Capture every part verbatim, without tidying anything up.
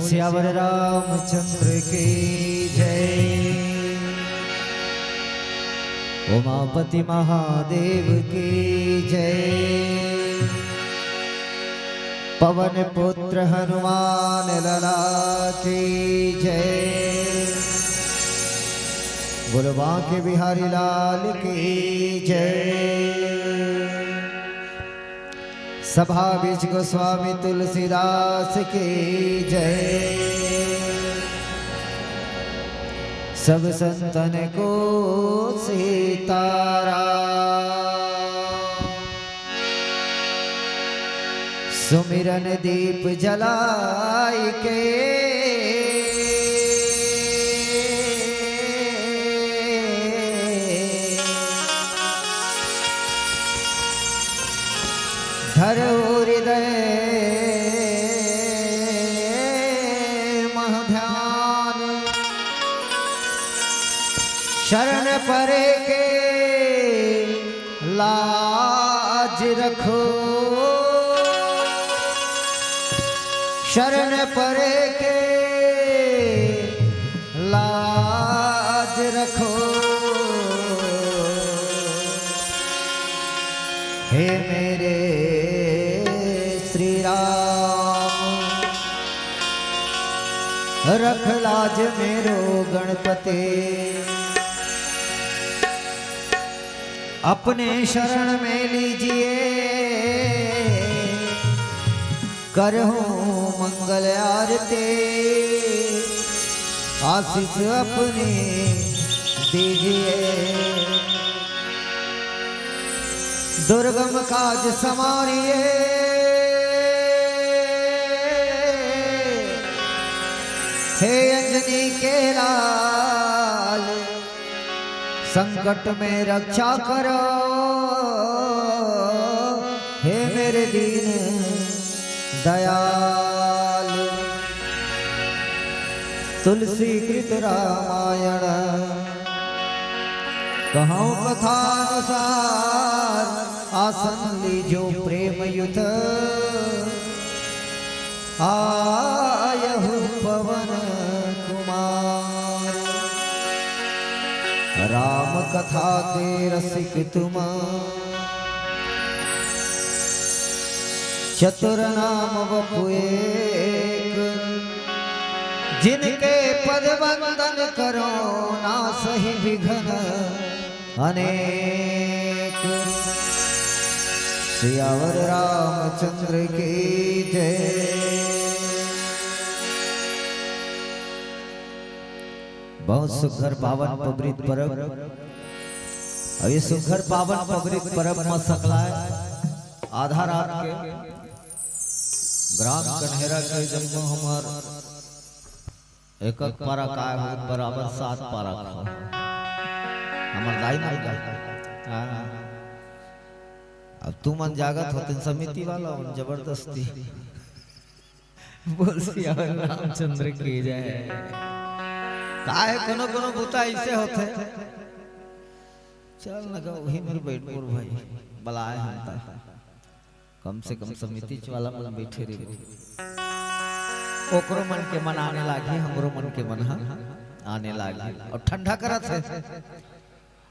सियावर रामचंद्र की जय। उमापति महादेव की जय। पवन पुत्र हनुमान लला की जय। बोलो बांके बिहारी लाल की जय। सभा बीच गोस्वामी तुलसीदास की जय। सब संतन को सीताराम। सुमिरन दीप जलाय के। धरो हृदय मह ध्यान। शरण परे के लाज रखो। शरण परे के लाज रखो। हे मेरे श्री राम, रख लाज मेरो गणपति। अपने शरण में लीजिए, करहूँ मंगल आरती, आशीष अपनी दीजिए। दुर्गम काज समारिए, हे अंजनी के लाल, संकट में रक्षा करो, हे मेरे दीन दयाल। तुलसी कृत रामायण, कहूँ कथा अनुसार, आसन लीजो प्रेम युत। आयहु पवन कुमार। राम कथा के रसिक तुम, चतुर नाम वपु एक। जिनके पद वंदन करो, नासहि विघ्न अनेक। सियावर रामचंद्र की जय। बहुत सुघर पावन पबरित परब। अउ ये सुघर पावन पबरित परब म सकलाय आधा रात के ग्राम कन्हेरा के जम्मो हमर एक एक पारा काय होत बराबर सात पारा खाओ। हमर दाई मन का। हाँ। अब तुमन जागत होतेन समिति वाला मन जबरदस्ती। बोल सियावर रामचंद्र की जय। काहे कोनो कोनो बुता ऐसे होथे। चल न गा, वही मेर बैठ मोर भाई, बलाए हम ता। कम से कम समिति वाला मन बैठे रहे। ओकरो मन के मन आने लागी, हमरो मन के मन ह आने लागी। अउ ठंडा करत हे।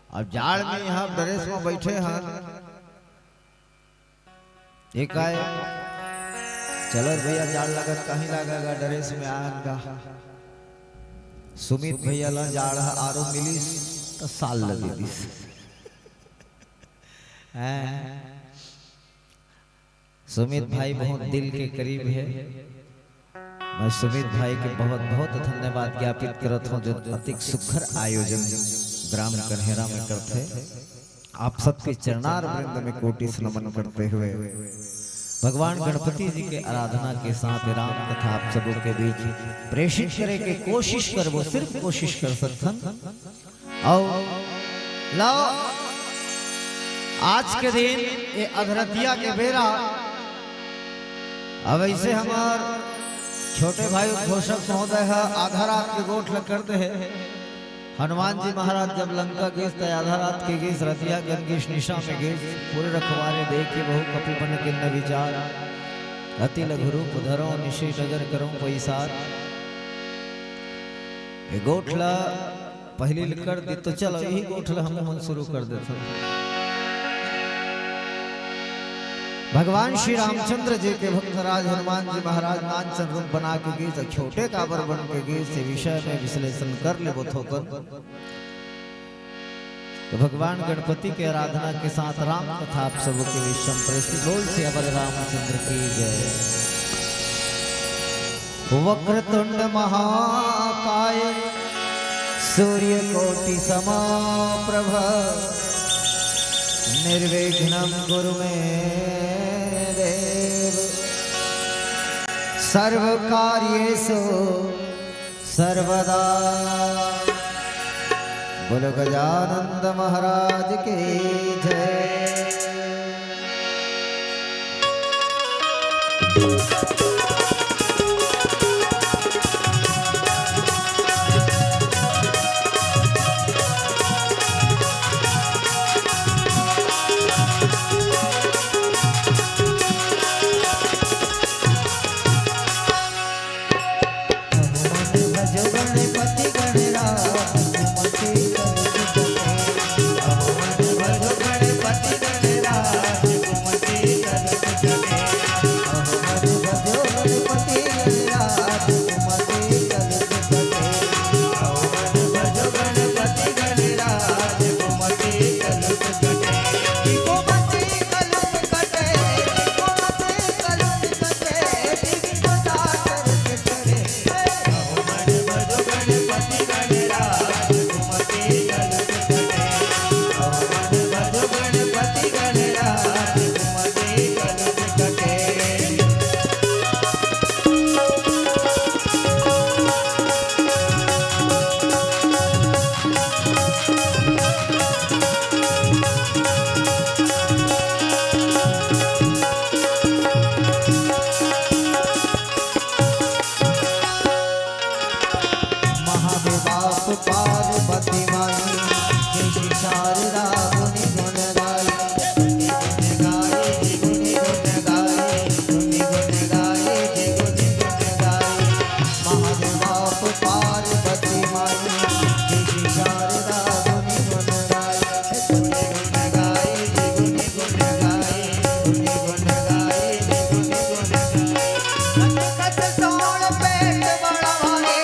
अब जाड़ में यहाँ ड्रेस में बैठे हैं। एक आय, चलो भैया, जाड़ लगत कहीं लगेगा, ड्रेस में आयन का। सुमित भैया ला जाड़ ह आरो मिलिस, त साल ल दे दिस। हैं? सुमित भाई बहुत दिल के करीब है। मैं सुमित भाई के बहुत बहुत धन्यवाद ज्ञापित करत हूँ, जो अतिक सुघर आयोजन ग्राम कन्हेरा में करथे। आप सबके चरणार वृंद में कोटि से नमन करते हुए भगवान गणपति जी के आराधना के साथ राम कथा आप सबों के बीच प्रेषित करे के कोशिश करबो, सिर्फ कोशिश कर सकथन। अउ लाओ, आज के दिन ये अधरतिया के बेरा, अब ऐसे हमार छोटे भाई उद्घोषक महोदय ह आधा रात के गोठ ल कर दे हे। हनुमान जी महाराज जब लंका गिस, त आधा रात के गिस, रतिया के गिस, निशा में गिस, पूरे रखवारे देखे बहु कपि बन किन्न विचार। अति लघु रूप धरौं निशि डगर करौं पइसार। ए गोठ ला पहिली ले कर दे, तो चलो यही गोठ ला हम मन शुरू कर देथन। भगवान श्री रामचंद्र जी के भक्त राज हनुमान जी महाराज नानचन रूप बना के गिस, छोटे काबर बन के गिस, ए विषय में विश्लेषण कर लेबो थोकन। तो भगवान गणपति के आराधना के साथ राम कथा आप सबों के बीच में प्रस्तुत। बोल सियावर रामचंद्र की जय। वक्रतुंड महाकाय सूर्यकोटि समाप्रभ निर्विघ्नं कुरु मे देव सर्व कार्येषु सर्वदा। बोलो गजानंद महाराज की जय। महादेव बाप पार्वती माई, जय श्री शारदा गुनि गुण गाई। गुनि गुण गाई, गुनि गुण गाई, गुनि गुण गाई, गुनि गुण गाई। महादेव बाप पार्वती माई, जय श्री शारदा गुनि गुण गाई। गुनि गुण गाई, गुनि गुण गाई, गुनि गुण गाई, गुनि गुण गाई। कच कच सोण पेट बड़ा भारी,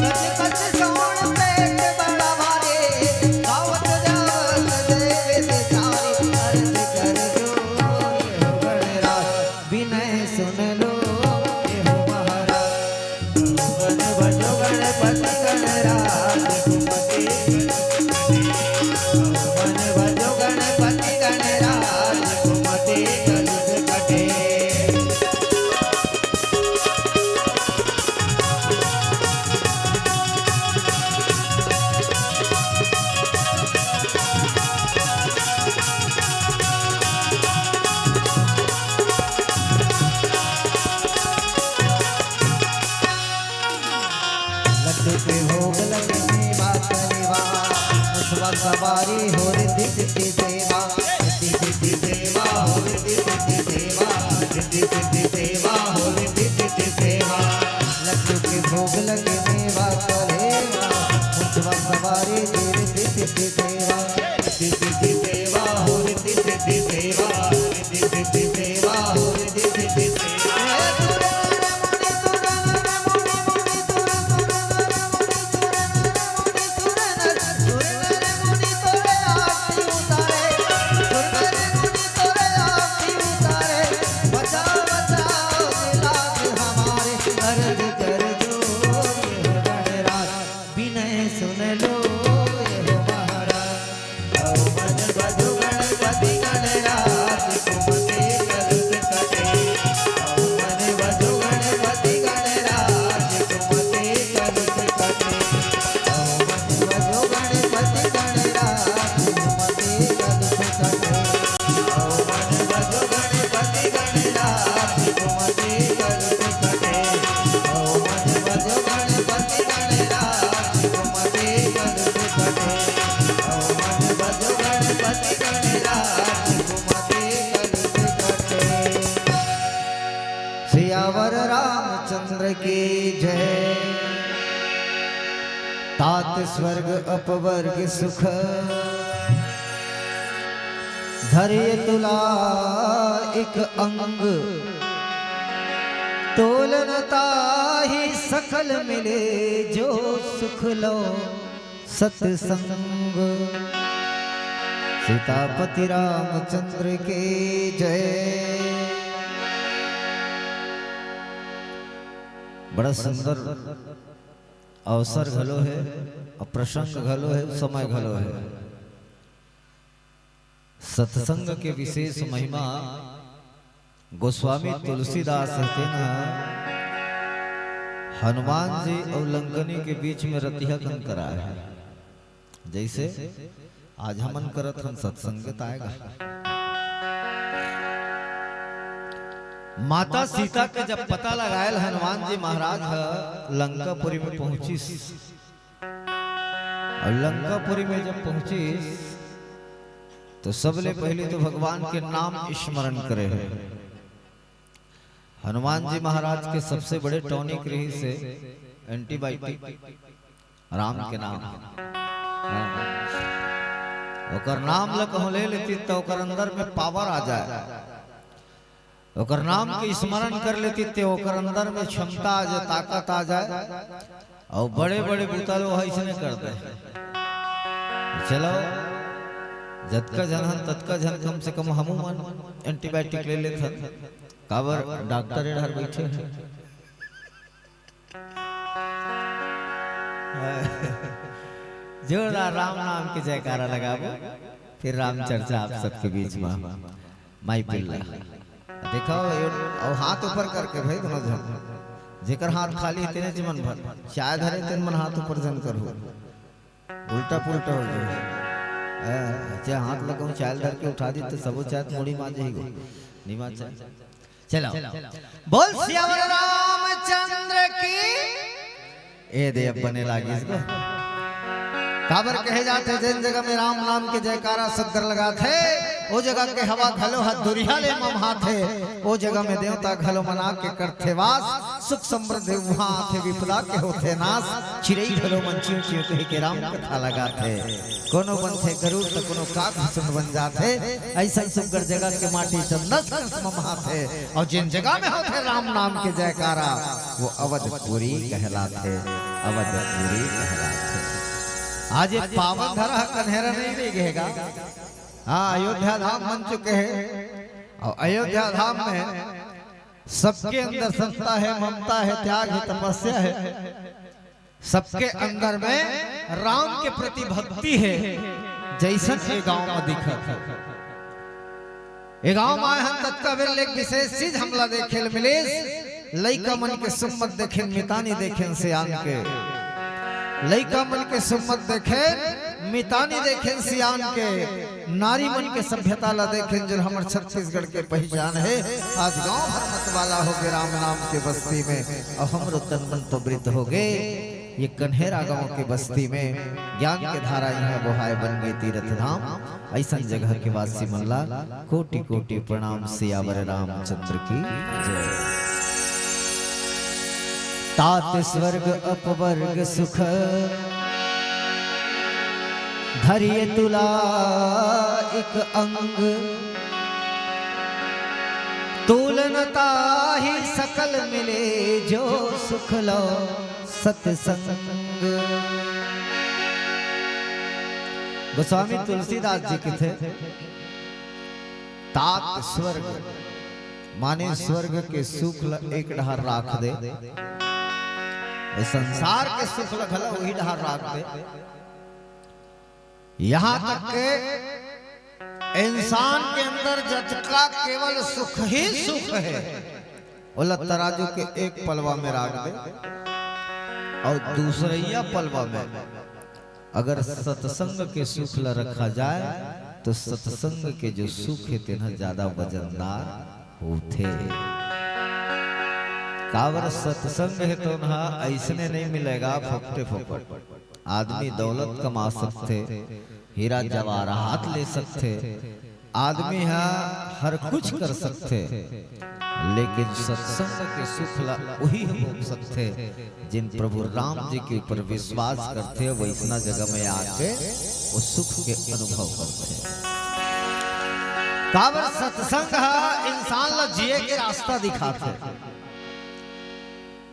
कच कच सोण पेट बड़ा भारी, गावत जावत देवे से चारी, अर्ज कर जोर हो गणराज, विनय सुन लो हे हो महाराज। मन भजो गणपति गणराज कुमति, मन भजो गणपति गणराज कुमति कलुष कटे। लड्डू के भोग लगे मेवा कलेवा, मुसवा सवारी हो रिद्धि सिद्धि सेवा, रिद्धि सिद्धि सेवा हो रिद्धि सिद्धि सेवा, रिद्धि सिद्धि सेवा हो रिद्धि सिद्धि सेवा। लड्डू के भोग लगे मेवा कलेवा, मुसवा सवारी जी रिद्धि सिद्धि सेवा, रिद्धि सिद्धि सेवा हो रिद्धि सिद्धि सेवा, रिद्धि सिद्धि सेवा हो रिद्धि सिद्धि सेवा। की जय। तात स्वर्ग अपवर्ग सुख, धरिय तुला एक अंग। तोल न ताहि सकल मिले, जो सुख लो सत्संग। सीतापति रामचंद्र की जय। बड़ा सुंदर अवसर घलो हे, अउ प्रसंग घलो हे, समय घलो हे। सत्संग के विशेष महिमा गोस्वामी तुलसीदास हे, तेन ह हनुमान जी अउ लंकनी के बीच में रतिहा कन कराए हे। जैसे आज हमन करत हन सत्संग, त आएगा। माता सीता के जब पता लगायल हनुमान जी महाराज ह लंकापुरी में पहुंचिस, अउ लंकापुरी में जब पहुंचिस, तो सबले पहले तो भगवान के नाम स्मरण करे हे। हनुमान जी महाराज के सबसे बड़े टॉनिक रहिस हे एंटीबायोटिक, राम के नाम। हाँ। ओकर नाम ल कहूं ले लेती त ओकर अंदर में पावर आ जाए, ओकर नाम के स्मरण कर लेती त ओकर अंदर में क्षमता आ जाए, ताकत आ जाए, अउ बड़े-बड़े बुता ल अइसने कर दे। चलो, जतका झन हन, ततका झन कम से कम हमू मन एंटीबायोटिक ले लेथन। काबर डॉक्टर ए डहर बइठे हे। जोरदार राम नाम के जयकारा लगाबो, फिर राम चर्चा आप सबके बीच में। माई पिल्ला। देखो, ये, अउ हाथ ऊपर करके भाई दोनों झन। जेकर हाथ खाली हे, तेने च मन भर। चाय धरे, तेन मन हाथ ऊपर झन करहू। उल्टा पुल्टा हो जाए। ए, अच्छा, हाथ लगाऊं, चाय धर के उठा दी, तो सबो चाय मुड़ी मा जाही गो। निमा चाय। चलो। बोल सियावर रामचंद्र की। ए दे अब बने लागिस गो। काबर कहे जाथे, जेन जगह में राम नाम के जयकारा सुग्घर लगाथे, ओ जगह के हवा घलो ह दुरिहा ले ममहाथे, ओ जगह में देवता घलो मन आके करथे वास, सुख समृद्धि उहाँ आथे, विपदा के होथे नास, चिरई घलो मन चिंव चिंव कहि के राम कथा लगाथे। कोनो बनथे गरुड़ त कोनो काग सुन बन जाथे। अइसन सुग्घर जगह के माटी चंदस कस ममहाथे, अउ जेन जगह में होथे राम नाम के जयकारा, वो अवधपुरी कहलाथे, अवधपुरी कहलाथे। आज ये पावन धरा ह कन्हेरा नहीं रह गए गा। हाँ, अयोध्या धाम बन चुके हे, अउ अयोध्या धाम में सबके अंदर सत्ता हे, ममता हे, त्याग हे, तपस्या हे। सबके अंदर में राम के प्रति भक्ति हे, जइसन ए गांव में दिखत हे। ए गांव में आए हन, ततका बेर ले एक विशेष चीज हमला देखे ल मिलिस। लइका मन के सुम्मत देखेन, मितानी देखेन सियान के। लइका मन के सुम्मत देखेन, मितानी देखेन सियान के। नारी मन के सभ्यता ला देखेन, जो हमर छत्तीसगढ़ के पहिचान हे। आज गांव भर मतवाला होगे राम नाम के बस्ती में, अउ हमरो तन मन पवित्र होगे। ये कन्हेरा गांव के बस्ती में ज्ञान के धारा इहाँ बोहाय, बन गे तीरथ धाम। अइसन जगह के वासी मन ला कोटि कोटि प्रणाम। सियावर रामचंद्र की जय। तात स्वर्ग अपवर्ग सुख, धरिय तुला एक अंग। तोल न ताहि सकल मिले, जो सुख लो सत्संग। गोस्वामी तुलसीदास जी कथे, तात स्वर्ग माने स्वर्ग के सुख ल एक डहर राख दे, ए संसार के सुख ल घला वही डहर राख दे। यहाँ तक के इंसान के अंदर जतका केवल सुख ही सुख हे, ओला तराजू के एक पलवा में राख दे अउ दूसरइया पलवा में अगर सत्संग के सुख ल रखा जाए, तो सत्संग के जो सुख हे, तेन ह ज्यादा वजनदार होथे। काबर सत्संग हे, तो ओन ह अइसने नहीं मिलेगा, फोकटे फोकट। आदमी दौलत कमा सकथे, हीरा जवाहरात ले सकथे, आदमी ह हर कुछ कर सकथे, लेकिन सत्संग के सुख ला उही ह भोग सकथे, जिन प्रभु राम जी के ऊपर विश्वास करथे, वइसना जगह में आके वो सुख के अनुभव करथे। काबर सत्संग ह इंसान ला जिए के रास्ता दिखाथे।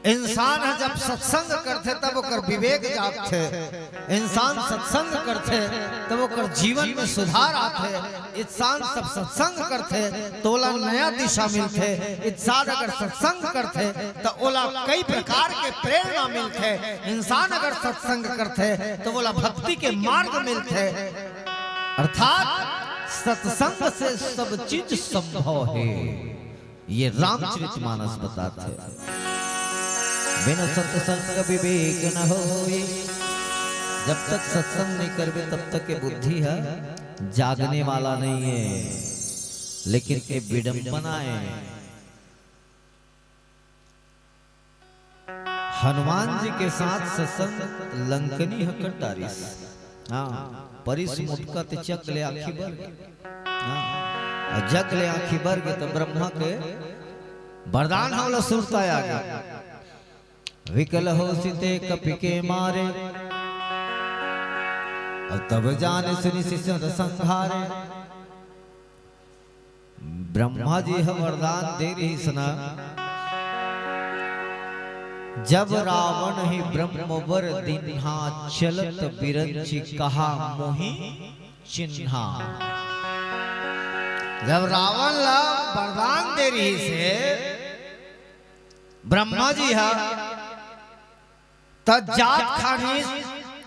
इंसान ह जब सत्संग करथे, तब ओकर विवेक जागथे। इंसान सत्संग करथे, तब ओकर जीवन में सुधार आथे। इंसान सब सत्संग करथे, तो ओला नया दिशा मिलथे। इंसान अगर सत्संग करथे, तो ओला कई प्रकार के प्रेरणा मिलथे। इंसान अगर सत्संग करथे, तो ओला भक्ति के मार्ग मिलथे। अर्थात सत्संग से सब चीज संभव हे। ये रामचरितमानस बताथे। बिन सत्संग विवेक न होय। जब तक सत्संग नहीं करबे, तब तक ये बुद्धि ह जागने वाला नहीं है, लेकिन ये विडंबना है। हनुमान जी के साथ सत्संग लंकनी ह कर डारिस। हाँ, परिस मुटका ते जग ले आँखी बर गे। हाँ, अउ जग ले आँखी बर गे त ब्रह्मा के वरदान ह ओला सुरता आ गे। विकल होसि ते कपि के मारे, अउ तब जाने सुनि सिस नर संहारे। ब्रह्मा जी ह वरदान दे रिहिस ना, जब रावण ही ब्रह्म बर दीन्हा, चलत बिरंचि कहा मोहि चिन्हा। जब रावण ला वरदान दे रिहिस हे ब्रह्मा जी ह, त जात खानी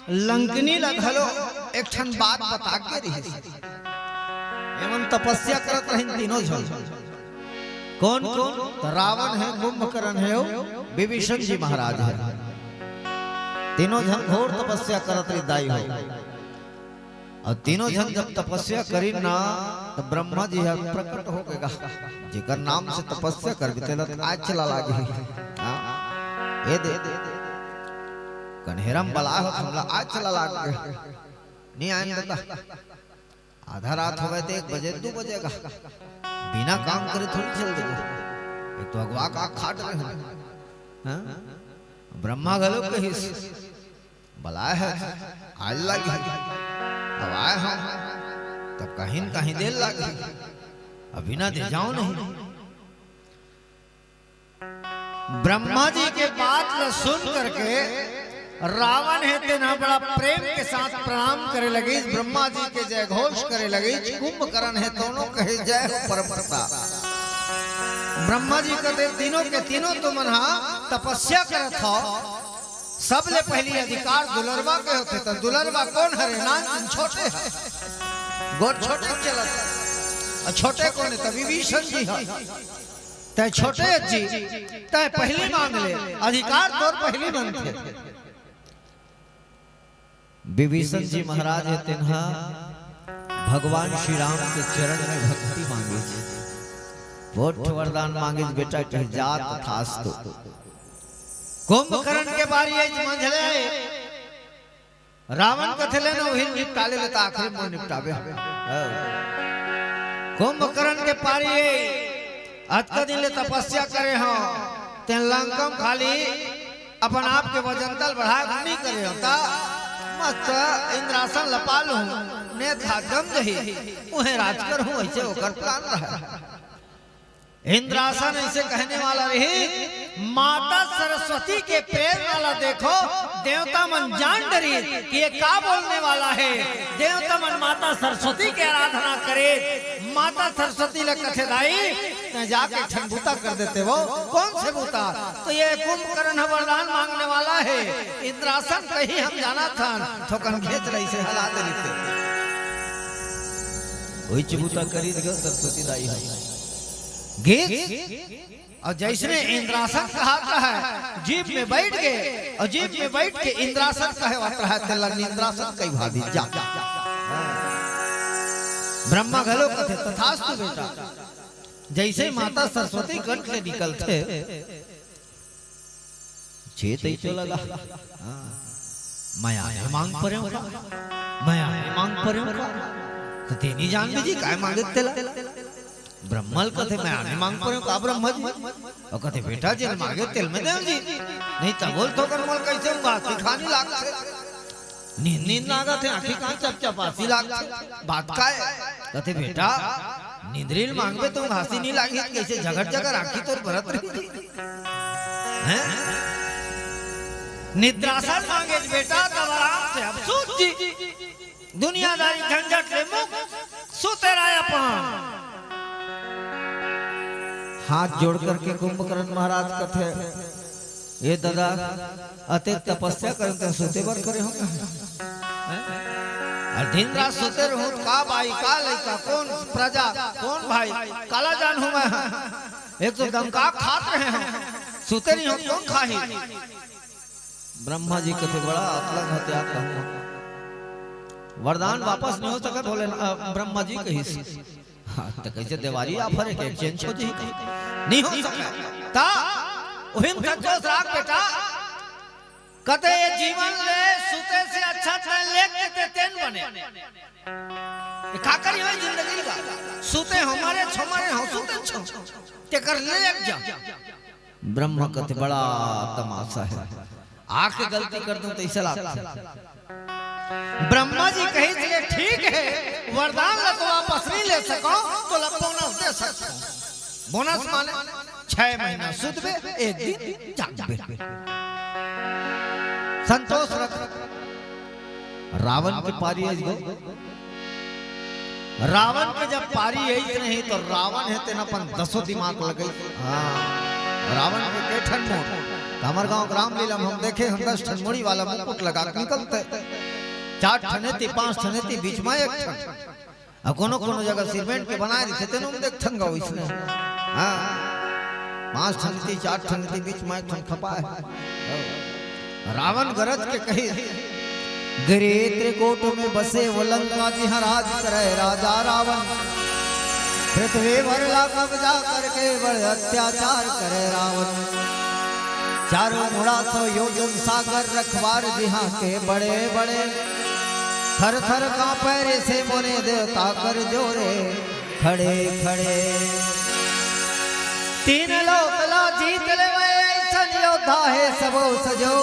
लंकनी ल घलो एक ठन बात बता के रिहिस। एमन तपस्या करत रहिन तीनों झन। कोन कोन? त रावण हे, कुंभकर्ण हे अउ विभीषण जी महाराज हे। तीनों झन घोर तपस्या करत रहिन दाई हो। अउ तीनों झन जब तपस्या करिन ना, त ब्रह्मा जी ह प्रकट हो गे गा, जेकर नाम से तपस्या करबे तेला आय चला लागही। हाँ, ए दे, कन्हेरम बलाय हो, हमला आय चला लाग गे। नहीं आय न देता। आधा रात होवय त एक बजे, दू बजे गा। बिना काम करे थोड़ी चल देबो। एक तो अगवा का खाट रहे हैं। हाँ? ब्रह्मा घलो कहिस, बलाय हे, आय ल लागही। अब आय हँव, तब कहीं न कहीं दे ल लागही। अभी ना दे जाँव नहीं। ब्रह्मा जी के बात ल सुन करके रावण हे तेन ह बड़ा प्रेम के साथ प्रणाम करे लगिस, ब्रह्मा जी के जय घोष करे लगिस। कुंभकर्ण हे तोनो कहे, "जय हो परम पिता।" ब्रह्मा जी कथे, "तीनों के तीनों तुमन ह तपस्या करत हव, सबले पहिली अधिकार दुलरवा के होथे, त दुलरवा कोन हरे?" नानचुन छोटे ह, गोठ छोटे चलत हे। अउ छोटे कोन हे? त विभीषण जी ह। तैं छोटे जी, तैं पहिली मांग ले, अधिकार तोर पहिली बनथे। विभीषण जी महाराज हे, तेन ह भगवान श्री राम के चरण में भक्ति मांगिस। बहुत ठो वरदान मांगिस, बेटा कहे, "जा तथास्तु।" कुंभकर्ण के बारी आइस, मंझले आय। रावण कथे, "ले ना, उहिन निपटा ले, ले त आखिरी मोर निपटाबे।" हाँ। कुंभकर्ण के पारी आय, "अतका दिन ले तपस्या करे हँव, तें लंका म खाली अपन आप के वजन तल बढ़ाय के नइ करे हँव, त मस्त इंद्रासन लपा लूँ, नेत हाथ जम जही, उहें राज करहूँ," अइसे ओकर plan रहय। इंद्रासन अइसे कहने वाला रहिस, माता सरस्वती के प्रेरणा ला देखो, देवता मन जान डरिस कि ये का बोलने वाला हे। देवता मन माता सरस्वती के आराधना करिस, माता सरस्वती ला कथे, "दाई, तैं जाके एक ठन बूता कर देते वो।" "कौन से बूता?" "तो ये कुंभकर्ण ह वरदान मांगने वाला हे।" इंद्रासन कहिस, "हम जानत हन।" थोकन घेंच ल अइसे हला दे रहिथे। उहीच बूता करिस गा सरस्वती दाई ह। गे अउ जइसने इंद्रासन कहत रहय, जीभ में बइठ गे, अउ जीभ में बइठ के इंद्रासन कहवत रहय, तेला निंद्रासन कहि भाबिस जा। ब्रह्मा घलो कथे, "तथास्तु बेटा।" जइसे माता सरस्वती कंठ ले निकलथे, चेत अइसे लगा, हाँ, मैं आने मांग परेंव का? मैं आने मांग परेंव का? त तें नइ जानबे जी, काय मांगे तेला? ब्रह्मा ल कथे, "मैं आने मांग परे हूँ का ब्रह्मा जी?" अउ कथे, "बेटा, जेन मांगे तेल में देव जी, नहीं तब बोल तो कर मोल कैसे हूँ, बासी खानी लागथे। नींद नींद लागत हे, आँखी कान चपचपासी लागथे, बात काय?" कथे, "बेटा, निंदरी ल मांगबे तो घासी नहीं लागी, कैसे झगड़ झगड़ आँखी तोर बरत रही?" हैं? निद्रासन मांगे बेटा, तब आराम से अब सूत जी। दुनियादारी झंझट ले मुक्त, सुते रहे अपन। हाथ जोड़ करके कुंभकर्ण महाराज कथे, "ए दादा, अतेक तपस्या करन ते सुते बर करे हो?" अउ दिन रात सुते रहूं त का बाई, का लइका, कौन प्रजा, कौन भाई, काला जान हूं मैं। एक तो दमका खात रहे हो, सुते नहीं हो, कौन खाही? ब्रह्मा जी कथे, "बड़ा अकलंग हत्या कहूँ, वरदान वापस नहीं हो सकत।" बोले, "अ, ब्रह्मा जी कहिस।" हाँ, त कैसे देवारी offer हे के exchange हो जाही? नहीं हो सकत। ता उहिम संतोष राख बेटा, कते ये जीवन ले सुते से अच्छा तैं लेट के ते तेन बने। ये का करी हो जिंदगी का? सुते हो, मरे छो, मरे हो, सुते छो। ते कर ले लेट जा। ब्रह्मा कथे, "बड़ा तमाशा हे, आके गलती कर दूं त ऐसा लागथे।" ब्रह्मा जी कहिस ले, "ठीक हे, वरदान ला तो वापस नहीं ले सकंव, तोला bonus दे सकंव।" Bonus माने छह महीना सुतबे, एक दिन जागबे। संतोष रख। रावण के पारी आइस गो। रावण के जब पारी आइस नहीं तो रावण हे तेन अपन दसों दिमाग लगइस। हाँ, रावण के के ठन मुंह। हमर गांव के रामलीला में हम देखे हन दस ठन मुड़ी वाला मुकुट लगा के निकलथे। चार ठन एती, पांच ठन एती, बीच में एक ठन। अउ कोनो कोनो जगह सीमेंट के बनाए रहिथे, तेनो में देखथन गा वइसने। हाँ। पांच ठन एती, चार ठन एती, बीच में एक ठन खपाए। रावण गरज के कहिस, "गिरि त्रिकूट में बसे वो लंका, जिहाँ राज करे राजा रावण। पृथ्वी भर ला कब्जा करके बड़े अत्याचार करे रावण। चारों मुड़ा सौ योजन सागर रखवार जिहाँ के बड़े बड़े। थर थर कांपे ऋषि मुनि देवता कर जोरे खड़े खड़े। तीन लोक ला जीत लेवे अइसन योद्धा हे सबो सजो।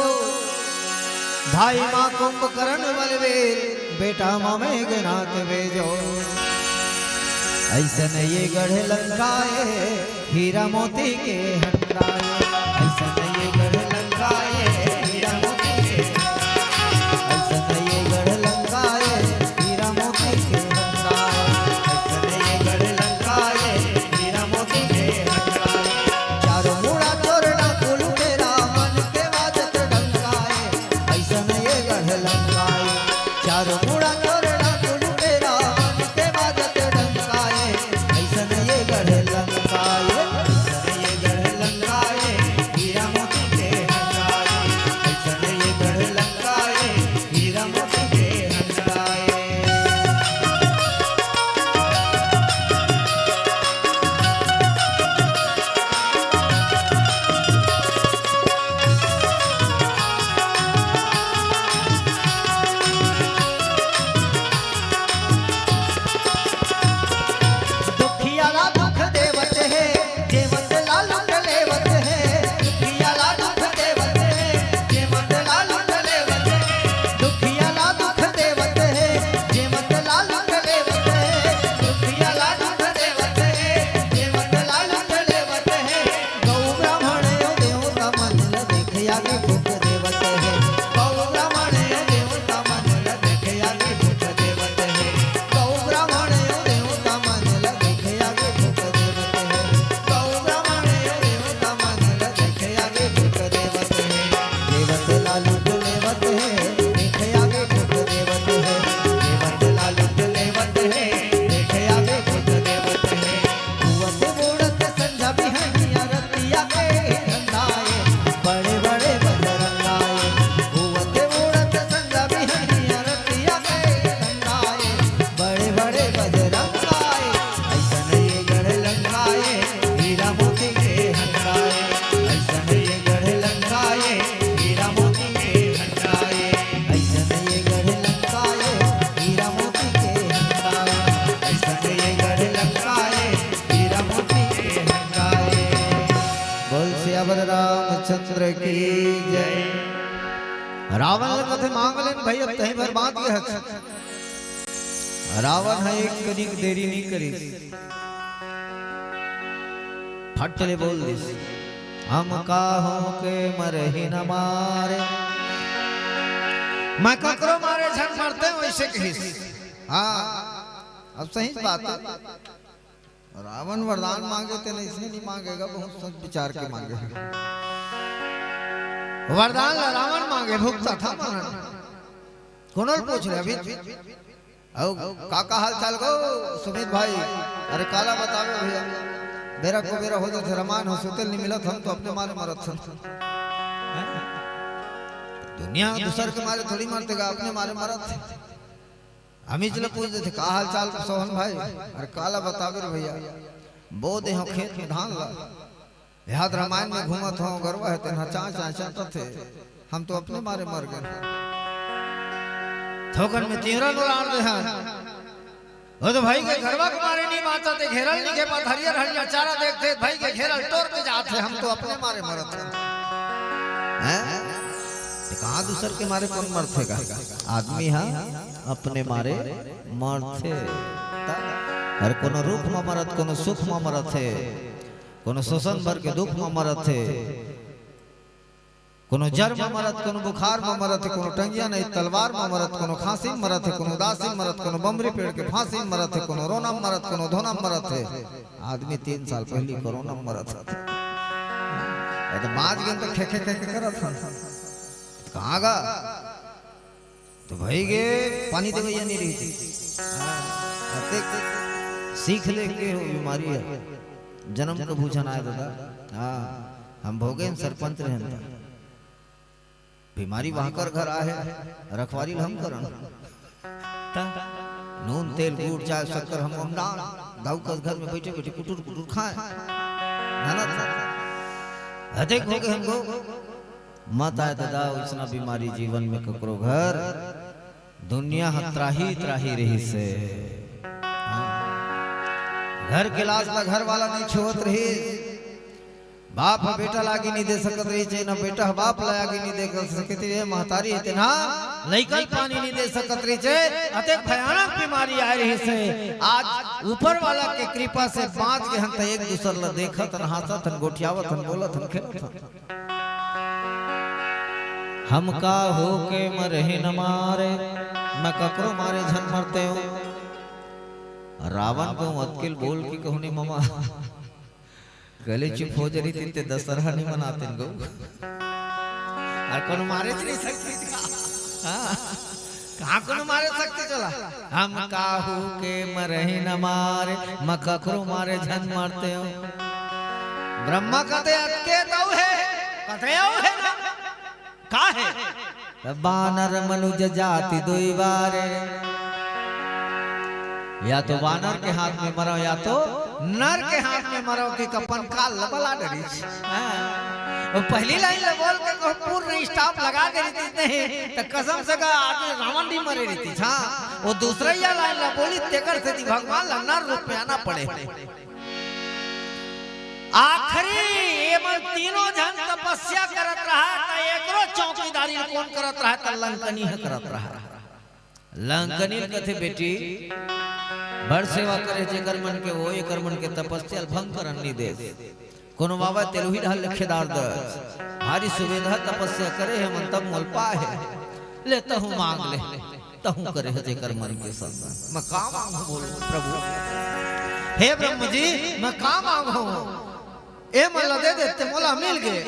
भाई माँ कुंभकर्ण बलवीर, बेटा माँ मेघनाथ बेजो। अइसन ये गढ़ लंका ए, हीरा मोती के हंडार। अइसन ये गढ़ लंका ए, हीरा मोती के। अइसन ये गढ़ लंका ए, हीरा मोती के हंडार। अइसन ये गढ़ लंका ए, हीरा मोती के हंडार। चारों मुड़ा चोर डाकू लुटेरा, मन के बाजत डंका ए। अइसन ये गढ़ लंका ए, चारों मुड़ा चोर डाकू लुटेरा, मन के बाजत डंका ए। अइसन ये गढ़ लंका ए, अइसन ये गढ़ लंका ए, हीरा मोती के हंडार ए। अइसन ये गढ़ लंका ए, हीरा मोती के हंडार ए। रामचंद्र की जय। रावण ल कथे, "मांग लेन भाई, अब तहीं भर बांच गे हस।" रावण ह एक कनिक देरी नी करिस, फट ले बोल दिस, "हम काहू के मरही न मारे।" मैं ककरो मारे झन मरते, वैसे कहिस। हाँ, अब सही बात है। रावण वरदान मांगे ते अइसने नी मांगे गा, बहुत सोच विचार के मांगे। वरदान ला रावण मांगे, भुगता था मरण। कोनो ल पूछ ले अभी। अउ का, का हाल चाल गो सुमित भाई? अरे काला बतावे भैया, बेरा को बेरा हो जाथे, रमायन हो सुते ल नी मिलत, हम तो अपने मारे मरत हन। दुनिया दूसर के मारे थोड़ी मरथे गा, अपने मारे मरत हे। अमीच ल पूछ देथे, "का हाल चाल सोहन भाई?" अरे काला बतावे रे भैया, बो दे हो खेत में धान ला, याद रामायण में घूमत हो, गरवा हे तेन ह चां चां चांटत हे, हम तो अपने मारे मर गेन। थोकन में तिंवरा ल उलार दे हन, वो तो भाई के गरवा के मारे नी बांचत हे, घेरल नी खेपत, हरियर हरियर चारा देखथे, भाई के घेरल टोर के जात हे, हम तो अपने मारे मरत हन। हैं? ते कहाँ दूसर के मारे कोन मरथे गा? आदमी ह अपने मारे मरथे। त हर कोनो रुख म मरत, कोनो सुख म मरत हे, कोनो सोसन भर के दुख म मरत हे, कोनो जर म मरत, कोनो बुखार म मरत हे, कोनो टंगिया नहीं तलवार म मरत, कोनो खांसी म मरत हे, कोनो उदासी म मरत, कोनो बमरी पेड़ के फांसी म मरत हे, कोनो रोना म मरत, कोनो धोना म मरत हे। आदमी तीन साल पहिली कोरोना म मरत हे। ए त बांच गेन त खे खे खे खे करत हन। कहाँ गा? तो भाई गे पानी देवइया नहीं रही थी। हाँ, अतेक सीख ले के हो बीमारी हे। जनम कभू झन आय दादा। हाँ, हम भोगेन सरपंच रहेन त। बीमारी वहाँ कर घर आहे, रखवारी ल हम करन। त नून, तेल, गुड़, चाय, शक्कर हम, हम डाल। दाऊ कस घर में बैठे बैठे कुटुर कुटुर खाए। ना, ना, ना। अतेक भोगे हम गो। मत आय दादा, ओइसना बीमारी जीवन में ककरो घर, दुनिया ह त्राही त्राही रहिस हे। घर के लाज ला घर वाला नहीं छुअत रहिस। बाप ह बेटा ला आगी नहीं दे सकत रहिस हे, न बेटा ह बाप ला आगी नहीं दे सकत रहिस हे, महतारी हे तेन ह लइका ल पानी नहीं दे सकत रहिस हे। अतेक भयानक बीमारी आय रहिस हे। आज ऊपर वाला के कृपा से बांच गे हन, त एक दूसर ला देखत हन, हांसत हन, गोठियावत हन, बोलत हन, खेलत हन। हम काहू के मरही न मारे, मैं ककरो मारे झन मरतेंव। रावण कहूँ अतके ल बोल के कहूँ नहीं ममा, कहले चुप हो जरी, ते दशहरा नहीं मनातेन गो। अउ कोनो मारे च नहीं सकती थी। हाँ। कहाँ कोनो मारे सकती चला? हम काहू के मरही न मारे, मैं ककरो मारे झन मरतेंव। ब्रह्मा कथे अतके तउ हे, कथे अउ हे ना। का हे? त बानर मनुज जाति दुई बारे। या तो बानर के हाथ में मरव, या तो नर के हाथ में मरव, कि अपन काल ल बला डरिस। हाँ। वो पहली लाइन ल बोल के कहूँ पूर्ण stop लगा दे रहितिस नहीं, त कसम से कहा आदमी रावण नहीं मरे रहितिस। हाँ, वो दूसरइया लाइन ल बोलिस, तेकर सेती भगवान ल नर रूप में आना पड़े। आखिरी ये मन तीनों झन तपस्या करत रहा, त एकरो चौकीदारी कोन करत रहा, त लंकनी ह करत रहा। लंकनी ल कथे, "बेटी, बड़ सेवा करे जेकर मन के, वो एकर मन के तपस्या ल भंग करन नी देस। कोनो बाबा तेलुही ढाल लेखे डार दस। भारी सुबेधा तपस्या करे हे मन, तब मोल पाए हे। ले तहूँ मांग ले।" तहूँ करे हे जेकर मन के संग। मैं का मांगहूँ बोल प्रभु? हे ब्रह्म जी, मैं का मांगहूँ? ए मन ल दे देते, मोला मिल गे।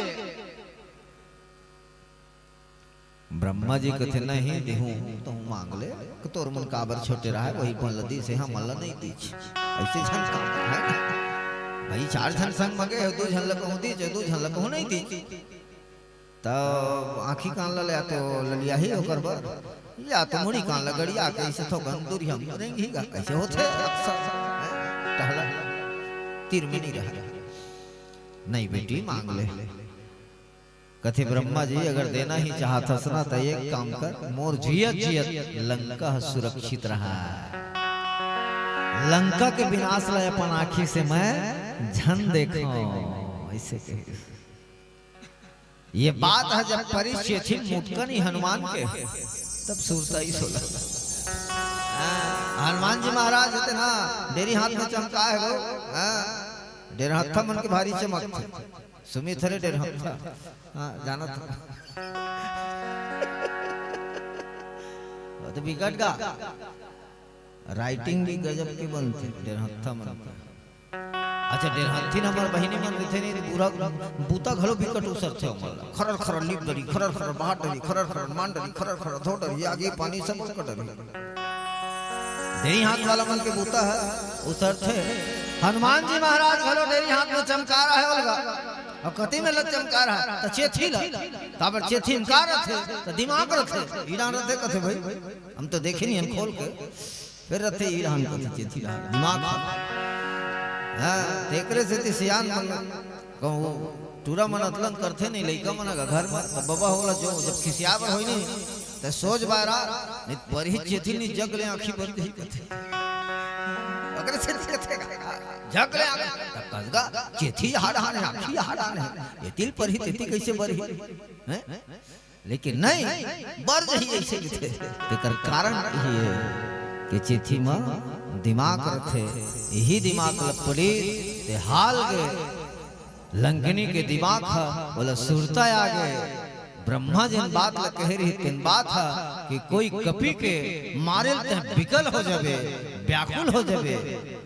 ब्रह्मा जी कथे, "नहीं देहूँ, तहूँ मांग ले। कि तोर मन काबर छोटे रहा, वही मन ल दीस हे, हमन ल नहीं दीस।" ऐसे झन काम हे ना। भाई चार झन संग मांगे हे, दू झन ल कहूँ दीस, दू झन ल कहूँ नहीं दीस। तब आँखी कान ल या तो ललियाही ओकर बर, या तो मुड़ी कान ल गड़िया के अइसे थोकन दूरिहा म रेंगही गा, कइसे होथे अक्सर, हैं? टहला तीर में नहीं रहा। नहीं बेटी, मांग ले। कथे, "ब्रह्मा जी, अगर देना ही चाहत हस ना, त एक काम कर, मोर जियत जियत लंका ह सुरक्षित रहा। लंका के विनाश ल अपन आँखी से मैं झन देखंव।" ऐसे कहे। ये बात ह जब परिस चेथी मुटकनी हनुमान के, तब सुरता ही सोला। हाँ, हनुमान जी महाराज हे तेन हा डेरी हाथ में चमकाय हे वो। हाँ, डेरहत्था मन के भारी चमकथे। सुमित हरे डेरहत्था। हाँ, जानत हव। वो तो बिकट गा। Writing भी गजब के बनथे डेरहत्था मन के। अच्छा, डेरहत्थिन हमर बहिनी मन रहिथे नहीं, तो बुरा बूता घलो बिकट उसरथे ओमन ला। खरर खरर लीप डरी, खरर खरर बहार डरी, खरर खरर मान डरी, खरर खरर धो डरी, आगी पानी सब ओकर डरी। डेरी हाथ वाला मन के बूता ह उसरथे। हनुमान जी महाराज घलो डेरी हाथ में चमकार हे ओलगा। अउ कति में ल चमकार हे? त चेथी ला। काबर चेथी म का रथे? त दिमाग रथे। हीरा रथे कथे भाई, हम तो देखे नहीं हन खोल के। फेर रथे हीरा हन कथे चेथी ला। दिमाग ह। हाँ, तेकरे सेती सियान मन कहूँ टूरा मन अतलन करथे नहीं, लइका मन ह घर में, त बबा ओला जो जब खिसिया बर होई नहीं, त सोच बारा, नहीं त परिस चेथी नहीं जग ले आँखी बंद ही कथे। ओकरे सेती कथे, जग ले आँखी, त कस गा, चेथी हाड़ हान हे, आँखी हाड़ हान हे, एती ल परिस तेती कइसे बरही? हैं? लेकिन नहीं, बर जही अइसे कथे। तेकर कारण इही हे कि चेथी म दिमाग रथे, इही दिमाग ल पड़ी ते हाल गे। लंकिनी के दिमाग ह, ओला सुरता आ गे। ब्रह्मा जेन बात ल कहे रही, तेन बात ह कि कोई कपी के मारे ल तैं बिकल हो जाबे, व्याकुल हो जाबे,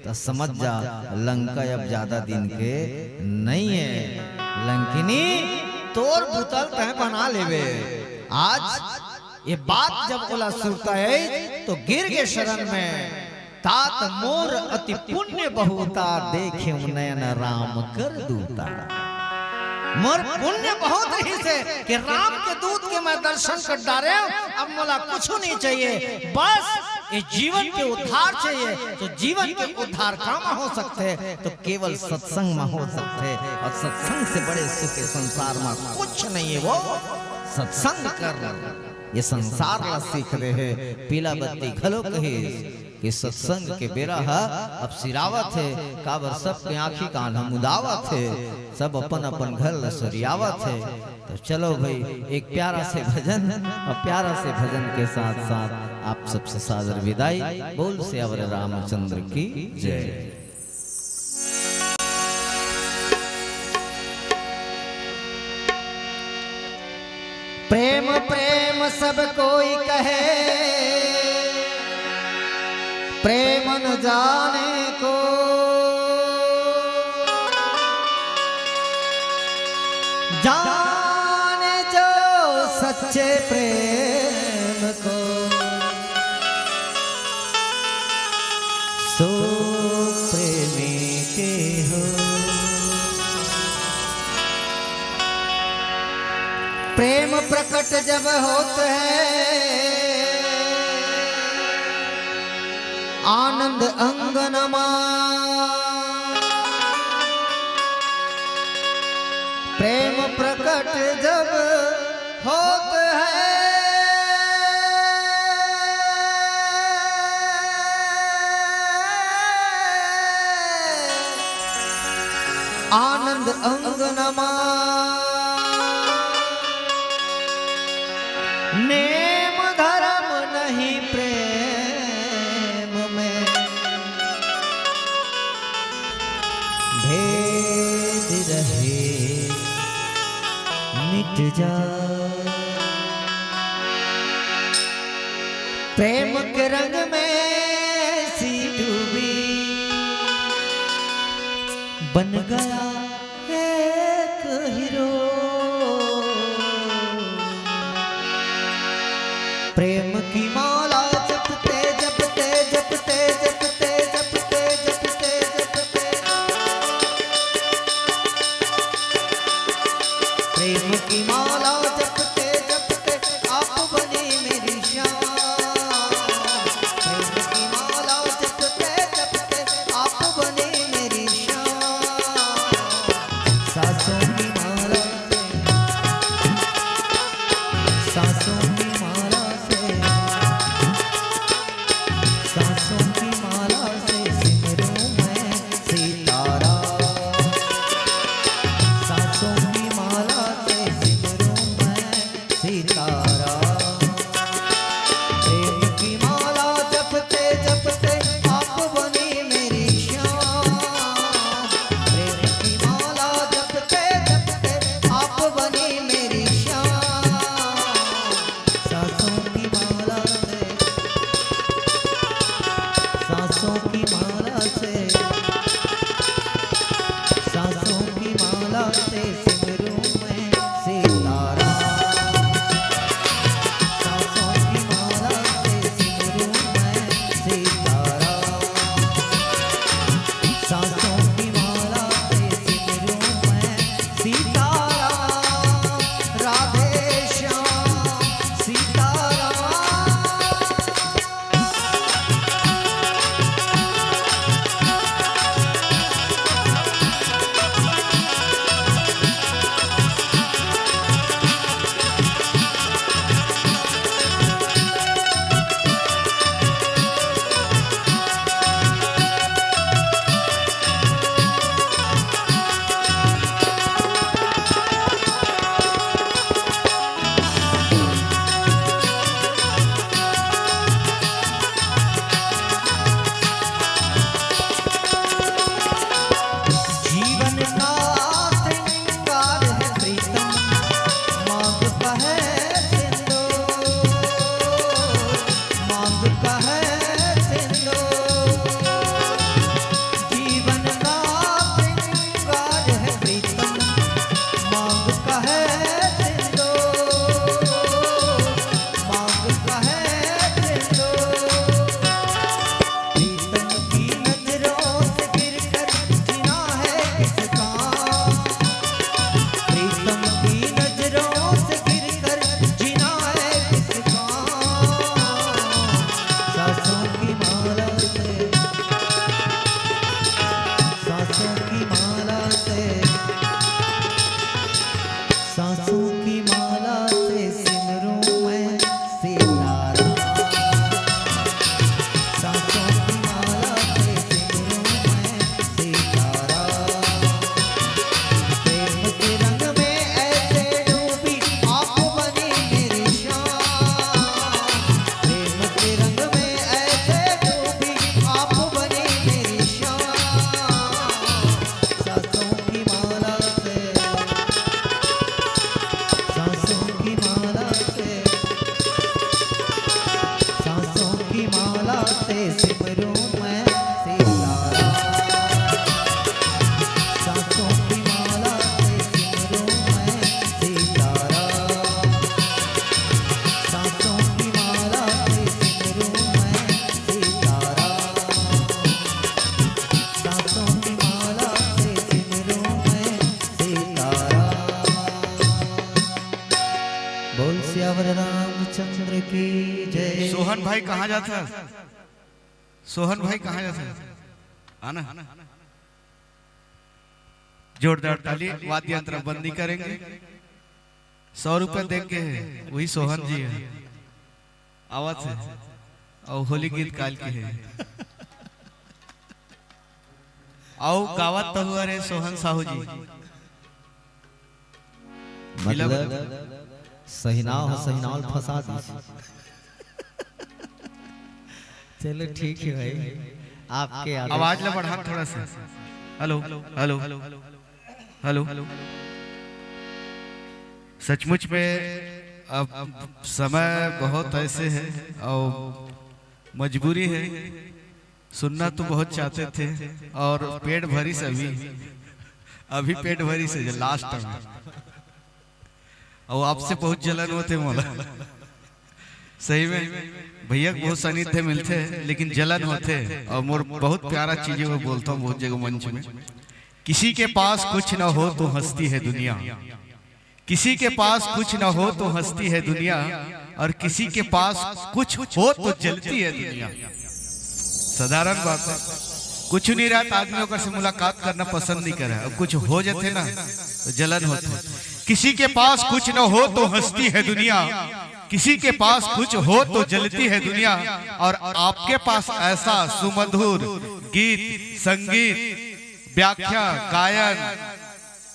त समझ जा, लंका अब ज्यादा दिन के नइ हे। लंकिनी, तोर बूता ल तैं बना लेबे। आज ये बात जब ओला सुरता आइस, तो गिर गे शरण में। तात मोर अति पुण्य बहुता, देखेंव नयन राम कर दूता। मोर पुण्य बहुत रहिस हे कि राम के दूत के मैं दर्शन कर डारेंव, अब मोला कुछु नहीं चाहिए, बस ये जीवन के उद्धार चाहिए। तो जीवन के उद्धार कामा हो सकथे? तो केवल सत्संग म हो सकथे, अउ सत्संग से बड़े सुख के संसार म कुछ नहीं हे। वो सत्संग कर, ये संसार ला सीख दे हे। पीला बत्ती घलो कहिस कि सत्संग के बेरा ह अब सिरावत हे, काबर सबके आँखी कान ह मुदावत हे, सब अपन अपन घर ल सरियावत हे। तो चलो भाई, एक प्यारा से भजन, अउ प्यारा से भजन के साथ साथ आप सबसे सादर विदाई। बोल सियावर रामचंद्र की जय। प्रेम प्रेम सब कोई कहे, प्रेम न जाने को, जाने जो सच्चे प्रेम को, सो प्रेमी के हो। प्रेम प्रकट जब होत हे आनंद अंगन मा, प्रेम प्रकट जब होत हे आनंद अंगन मा, नेम धरम नहीं प्रेम में, भेद रहे मिट जा। प्रेम के रंग में सी डूबी बन गया एक हीरो। प्रेम की माला जपते जपते जपते जपते जपते जपते जपते, प्रेम की माला जपते जपते आप बनी मेरी शान। प्रेम की से सिमरूं मैं सीताराम। सांसों की माला से सिमरूं मैं सीताराम। सांसों की माला से सिमरूं मैं सीताराम। राधे श्याम सीताराम। जीवन का श्रृंगार है प्रीतम, मांग का है सिंदूर, मांग का है सिंदूर। जीवन का श्रृंगार है प्रीतम, मांग का है सिंदूर, मांग का है सिंदूर। प्रीतम की नजरों से गिरकर जीना है किसका? प्रीतम की नजरों से गिरकर जीना है किसका? सांसों की माला से, सांसों की माला से, सांसों की माला से सिमरूं मैं सीताराम। सांसों की माला से सिमरूं मैं सीताराम। प्रेम के रंग में ऐसे डूबी आप बनी मेरी शाम। प्रेम के रंग में ऐसे डूबी आप बनी मेरी शाम। सांसों की माला से, सांसों की माला से, सांसों की माला से सिमरूं मैं सीताराम। सांसों की माला से सिमरूं मैं सीताराम। सांसों की माला से सिमरूं मैं सीताराम। सांसों की माला से सिमरूं मैं सीताराम। बोल सियावर रामचंद्र की जय। सोहन भाई कहाँ जात हे? सोहन भाई कहाँ जात हे? आना। जोरदार ताली, वाद्य यंत्र बंदी करेंगे। सौ रुपया दे के हे, वही सोहन जी हे। आवत हे। अउ होली गीत काल के हे। अउ गावत तहु अरे सोहन साहू जी। मतलब, सहिनाव ह, सहिनाव ल फंसा दिस। चलो ठीक हे भाई, आपके आदेश। आवाज ला बढ़ा थोड़ा सा। Hello, hello, hello. सचमुच में अब समय बहुत ऐसे हे अउ मजबूरी हे, सुनना तो बहुत चाहते थे अउ पेट भरिस अभी, अभी पेट भरिस हे last time। अउ आपसे बहुत जलन होथे मोला। सही में भैया के बहुत सानिध्य मिलथे, लेकिन जलन होथे। अउ मोर बहुत प्यारा चीजें मैं बोलता हूँ बहुत जगह मंच में, किसी के पास कुछ ना हो तो हंसती है दुनिया, किसी के पास कुछ ना हो तो हंसती है दुनिया, और किसी के पास कुछ हो तो जलती है दुनिया। साधारण बात हे, कुछ नहीं रहा त आदमी ओकर से मुलाकात करना पसंद नहीं करे, अउ कुछ हो जाथे ना तो जलन होथे। किसी के पास कुछ न हो तो हंसती है दुनिया, किसी के पास कुछ हो तो जलती है दुनिया, और आपके पास ऐसा सुमधुर गीत, संगीत, व्याख्या, गायन,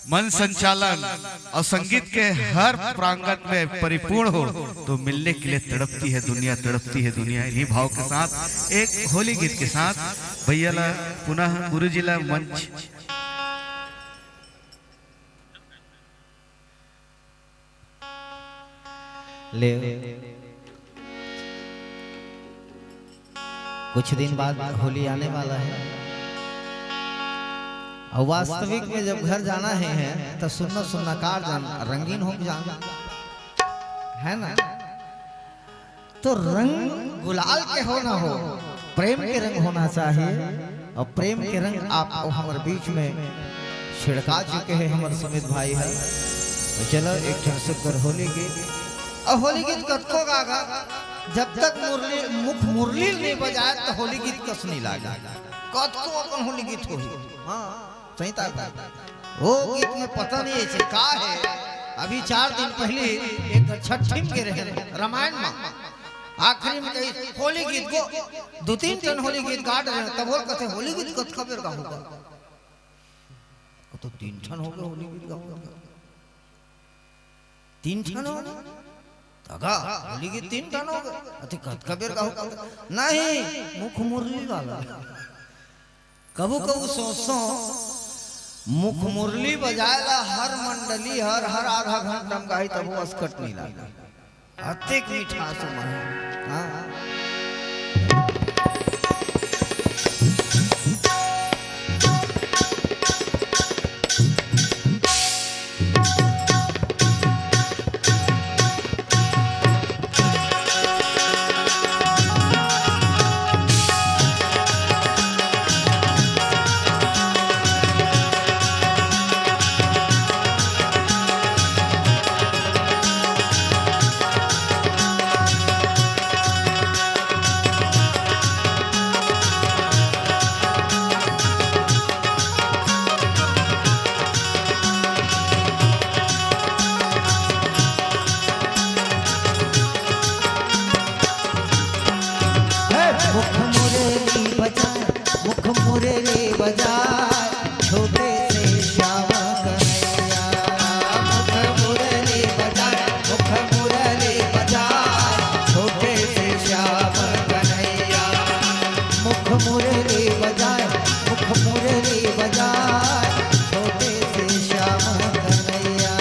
मंच संचालन अउ संगीत के हर प्रांगण में परिपूर्ण हो, तो मिलने के लिए तड़पती है दुनिया, तड़पती है दुनिया। इन्हीं भाव के साथ एक होली गीत के साथ भैया ला पुनः गुरु जी ला मंच ले। कुछ दिन बाद होली आने वाला है। अउ वास्तविक में जब घर जाना हे, हे त सुन्ना सुन्ना कार जान, रंगीन हो जान, है ना? तो रंग गुलाल के हो ना हो, प्रेम के रंग होना चाहिए। अउ प्रेम के रंग आप अउ हमर बीच में छिड़का चुके हे हमर सुमित भाई ह। तो चलो एक ठन सुंदर होली गीत। अउ होली गीत कतको गागा, जब तक मुरली, मुख मुरली नहीं बजाए तो होली गीत कस नहीं लागे। कतको अपन होली गीत होही। हाँ, सही तार बा। वो गीत में पता नहीं ऐसे का हे। अभी चार दिन पहले एक छठी में गे रहे रामायण में, आखिरी में कही होली गीत को, दो तीन ठन होली गीत गा रहे, तब बोल कहते होली गीत कतका बेर गाहू का? तो तीन ठन हो गए होली गीत गाहू का। तीन ठन हो गए। तगा, होली गीत तीन ठन हो गए। अति कतका बेर गाहू का? नहीं, मुख मुरली वाला। कभू कभू सोचो, मुख मुरली बजाए ला हर मंडली, हर, हर आधा घंटा में गाही, तभो असकट नहीं लागे। अतेक मिठास ओमा हे। हाँ। मुख मुरली बजाए, मुख मुरली बजाए, छोटे से श्याम कन्हैया। मुख मुरली बजाए, मुख मुरली बजाए, छोटे से श्याम कन्हैया। मुख मुरली बजाए, मुख मुरली बजाए, छोटे से श्याम कन्हैया।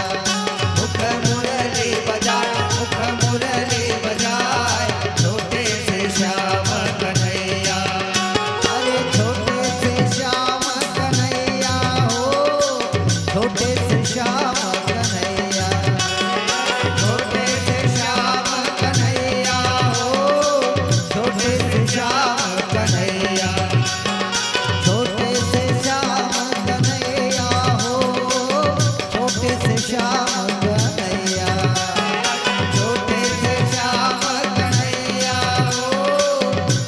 मुख मुरली बजाए, मुख मुरली बजाए, छोटे से श्याम कन्हैया। अरे छोटे से श्याम कन्हैया हो, छोटे से श्याम कन्हैया। छोटे से श्याम कन्हैया हो, छोटे से श्याम कन्हैया। छोटे से श्याम कन्हैया हो, छोटे से श्याम कन्हैया। छोटे से श्याम कन्हैया हो,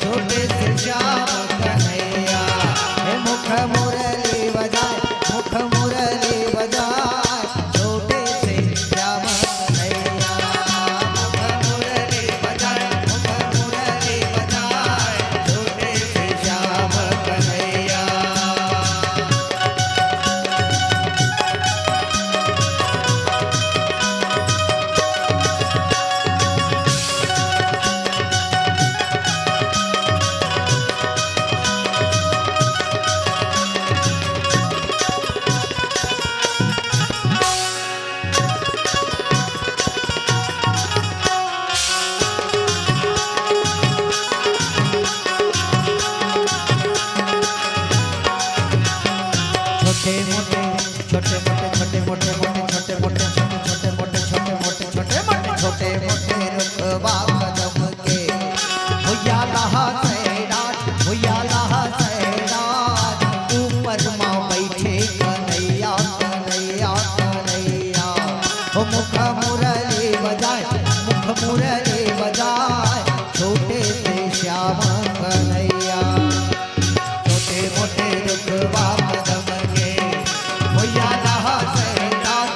छोटे से श्याम कन्हैया। हे मुख मुरली बजाए, मुख मुरली बजाए, छोटे से श्याम कन्हैया। मुख मुरली बजाए, मुख मुरली बजाए, छोटे से श्याम कन्हैया। छोटे मोटे, छोटे मोटे, छोटे मोटे, मोटे, छोटे मोटे, छोटे, छोटे मोटे, छोटे मोटे, छोटे मोटे, छोटे मोटे रुखवा कदम के। भैया लहा सैराज, भैया लहा सैराज, ऊपर मा बैठे कन्हैया, कन्हैया, कन्हैया। ओ मुख मुरली बजाए, मुख मुरली बजाए, छोटे से श्याम कन्हैया। छोटे मोटे रुखवा कदम के, भैया लहा सैराज,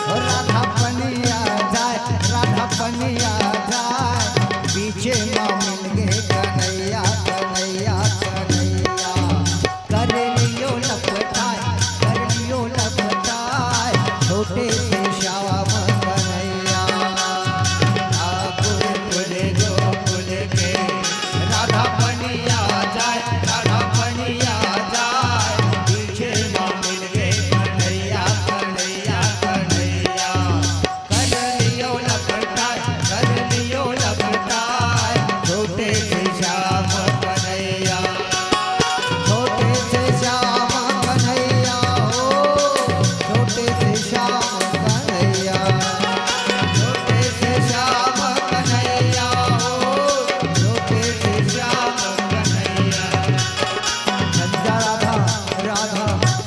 राधा पनिया जाए, राधा पनिया जाए, बीचे मा मिलगे कन्हैया, कन्हैया, कन्हैया। कर लियो लपटाए, कर लियो लपटाए, छोटे से श्याम कन्हैया। ठाकुर तुझे गोकुल के, राधा पनिया जाए, राधा पनिया जाए, बीचे मा मिलगे कन्हैया, कन्हैया, कन्हैया। कर लियो लपटाए, कर लियो लपटाए, छोटे से श्याम कन्हैया। छोटे से श्याम कन्हैया हो, छोटे से श्याम कन्हैया। छोटे से श्याम कन्हैया हो, छोटे से श्याम कन्हैया। राधा, राधा,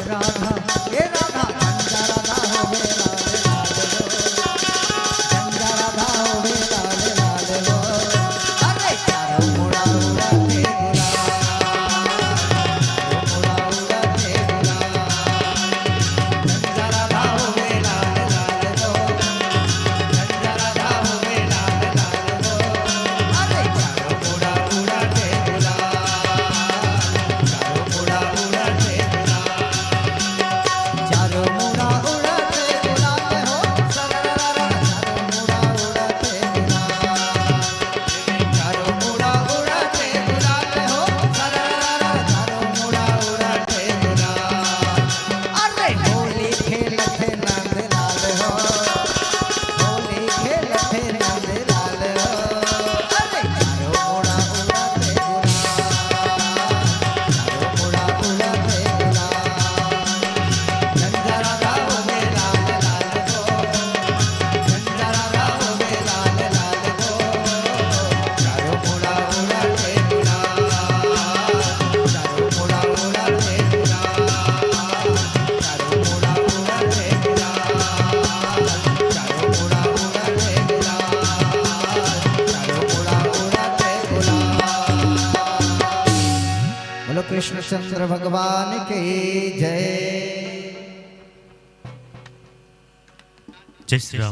राधा, ए राधा, राधा, राधा हो, ए राधे, राधे हो। राधा हो, ए राधे, राधे हो। अरे, चारों मुड़ा उड़ाते गुलाल, चारों मुड़ा उड़ाते गुलाल। राधा हो, ए राधे, राधे हो। राधा हो, ए राधे, राधे हो। अरे, चारों मुड़ा उड़ाते गुलाल, चारों मुड़ा उड़ाते गुलाल। चारों मुड़ा उड़ाते गुलाल हो, सररररर, चारों मुड़ा उड़ाते गुलाल। चारों मुड़ा उड़ाते गुलाल हो, सररररर, चारों मुड़ा उड़ाते गुलाल। अरे होली खेलथे नंदलाल हो, होली खेलथे नंदलाल हो। अरे चारों मुड़ा उड़ाते गुलाल, चारों मुड़ा उड़ाते गुलाल। बोलो कृष्णचंद्र भगवान की जय। जय श्री राम।